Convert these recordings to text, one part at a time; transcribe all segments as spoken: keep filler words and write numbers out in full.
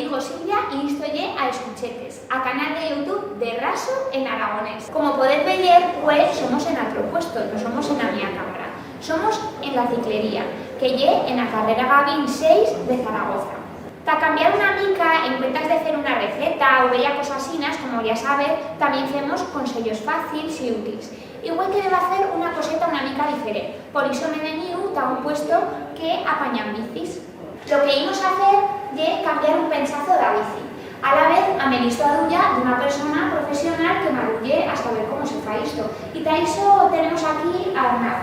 Digo Silvia y isto ye A Escuchetes, a canal de YouTube de Raso en aragonés. Como podez veyer, hue somos en atro puesto, no somos en a mía cambra. Somos en La Ciclería, que ye en a carrera Gavín seis de Zaragoza. Ta cambiar una mica, en cuentas de fer una receta u bella cosas asinas, como ya sabez, tamién femos conseyos fácils y útils. Y hue quereba fer una coseta una mica diferent. Por ixo m'he veniu ta un puesto que apanyan bicis. Lo que imos a fer ye cambiar un penchazo d'a bici. Alavez, amenis-lo a duya d'una persona profesional que m'aduye a saber cómo se fa isto. Y ta ixo tenemos aquí a Arnau.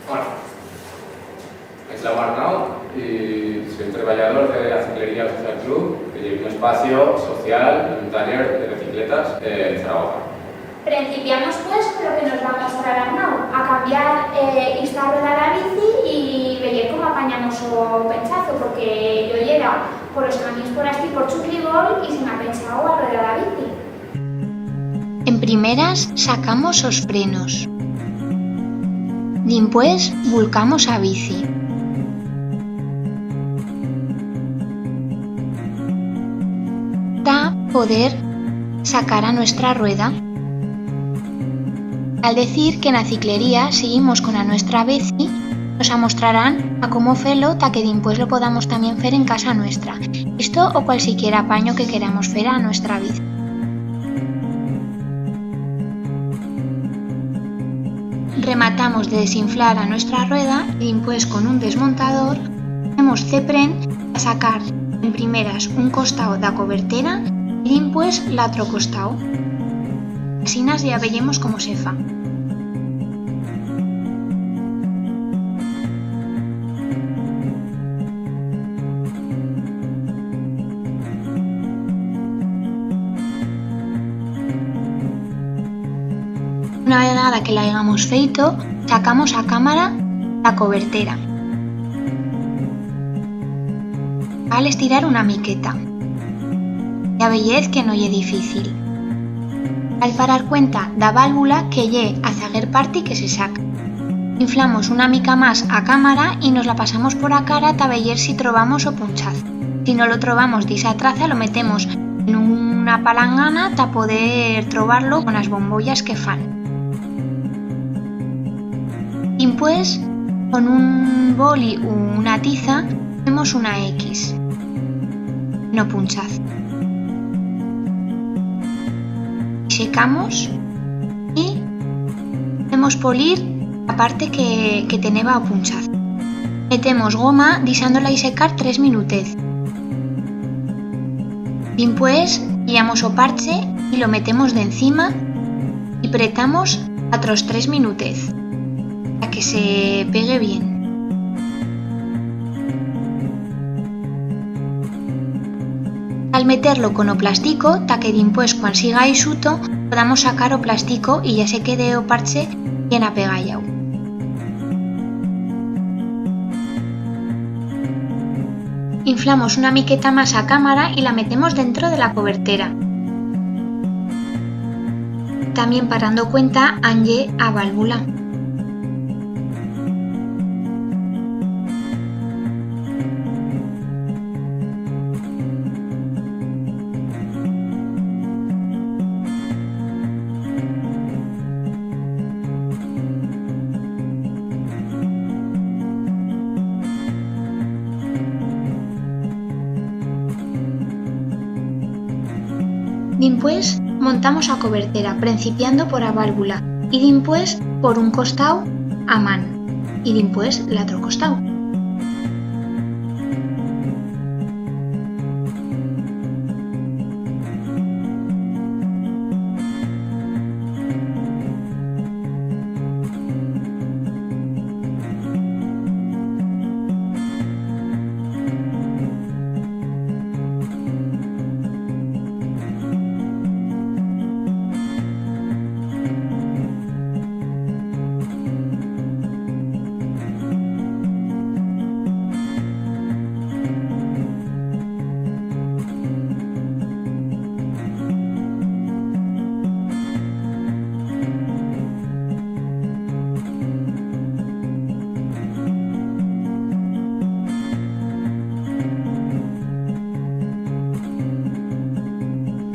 Hola. Me llamo Arnau y soy treballador de la Ciclería Social Club, que es un espacio social y un taller de bicicletas, eh, en Zaragoza. Prencipiamos, pues, con lo que nos va a mostrar Arnau, a cambiar, eh, esta rueda d'a bici y veyer cómo apañamos o penchazo, porque yo yera por os camins por astí, por Chuclibol, y se m'ha penchau a rueda d'a bici. En primeras sacamos os frenos. Dimpués vulcamos a bici. Ta poder sacar a nuestra rueda. Cal decir que en a ciclería seguimos con a nuestra beci, nos amostrarán a cómo fer-lo ta que dimpués lo podamos tamién fer en casa nuestra. Isto o cualsiquier apanyo que queramos fer a nuestra bici. Rematamos de desinflar a nuestra rueda y dimpués con un desmontador hemos cepren a sacar en primeras un costau d'a cobertera y dimpués l'atro costau. Asinas ya veyemos cómo se fa. Una vegada que la hegamos feito, sacamos a cámara d'a cobertera. Cal estirar una miqueta. Ya veyez que no ye dificil. Cal parar cuenta d'a válvula que ye a zaguer parti que se saca. Inflamos una mica mas a cámara y nos la pasamos por a cara ta veyer si trobamos o punchazo. Si no lo trobamos d'ixa traza, lo metemos en una palangana ta poder trobar-lo con as bombollas que fan. Dimpués, con un boli u una tiza, femos una X. No punchazo. Secamos y femos polir a parte que, que teneba o punchazo. Metemos goma dixándola-y secar tres minutez. Dimpués, pillamos o parche y lo metemos d'encima y pretamos atros tres minutez, ta que se pegue bien. Cal meter-lo con o plastico, ta que dimpués, cuan siga eixuto, podamos sacar o plastico y ya se quede o parche bien apegallau. Inflamos una miqueta mas a cámara y la metemos dentro de la cobertera. Tamién parando cuenta an ye a válvula. Dimpués montamos a cobertera, prencipiando por a válvula, y dimpués por un costau a man, y dimpués l'atro costau.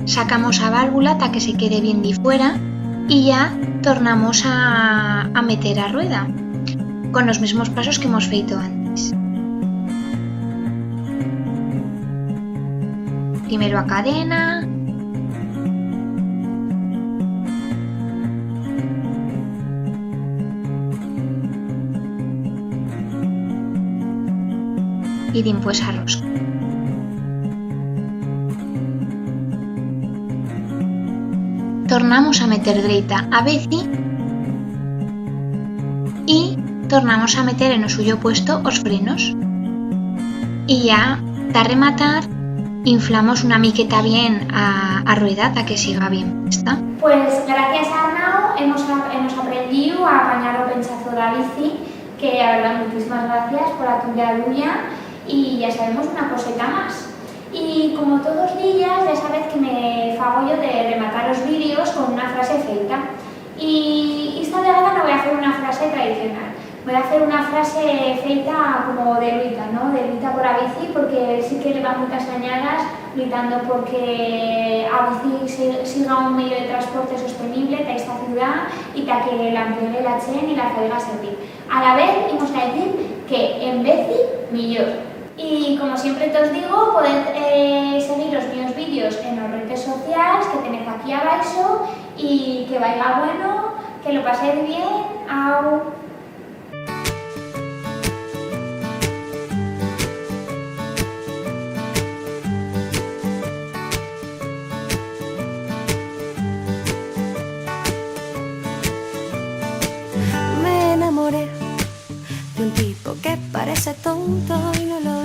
Sacamos a válvula ta que se quede bien difuera y ya tornamos a, a meter a rueda con los mesmos pasos que hemos feito antes. Primero a cadena. Y dimpués a rosca. Tornamos a meter dreita a beci y tornamos a meter en o suyo puesto os frenos. Y ya, ta rematar, inflamos una miqueta bien a, a rueda ta que siga bien puesta. Pues gracias a Arnau hemos a-, hemos aprendiu a apañar o penchazo d'a bici, que a verdad, muitísimas gracias por a tuya luya, y ya sabemos una coseta más. Y como todos días, ya sabez que me fago yo de rematar os vídeos con una frase feita. Y esta vegada no voi a fer una frase tradicional. Voi a fer una frase feita como de luita, no? De luita por a bici, porque sí que leva muitas anyadas luitando porque a bici se-, siga un medio de transporte sostenible ta esta ciudat y ta que la emplegue la chent y la faiga servir. Alavez, imos a decir que en beci millor. Y, como siempre tos digo, podez, eh, seguir os míos vídeos en os redes socials que tenez aquí abaixo, y que vaiga bueno, que lo pasez bien, au. Me enamoré de un tipo que parece tonto y no lo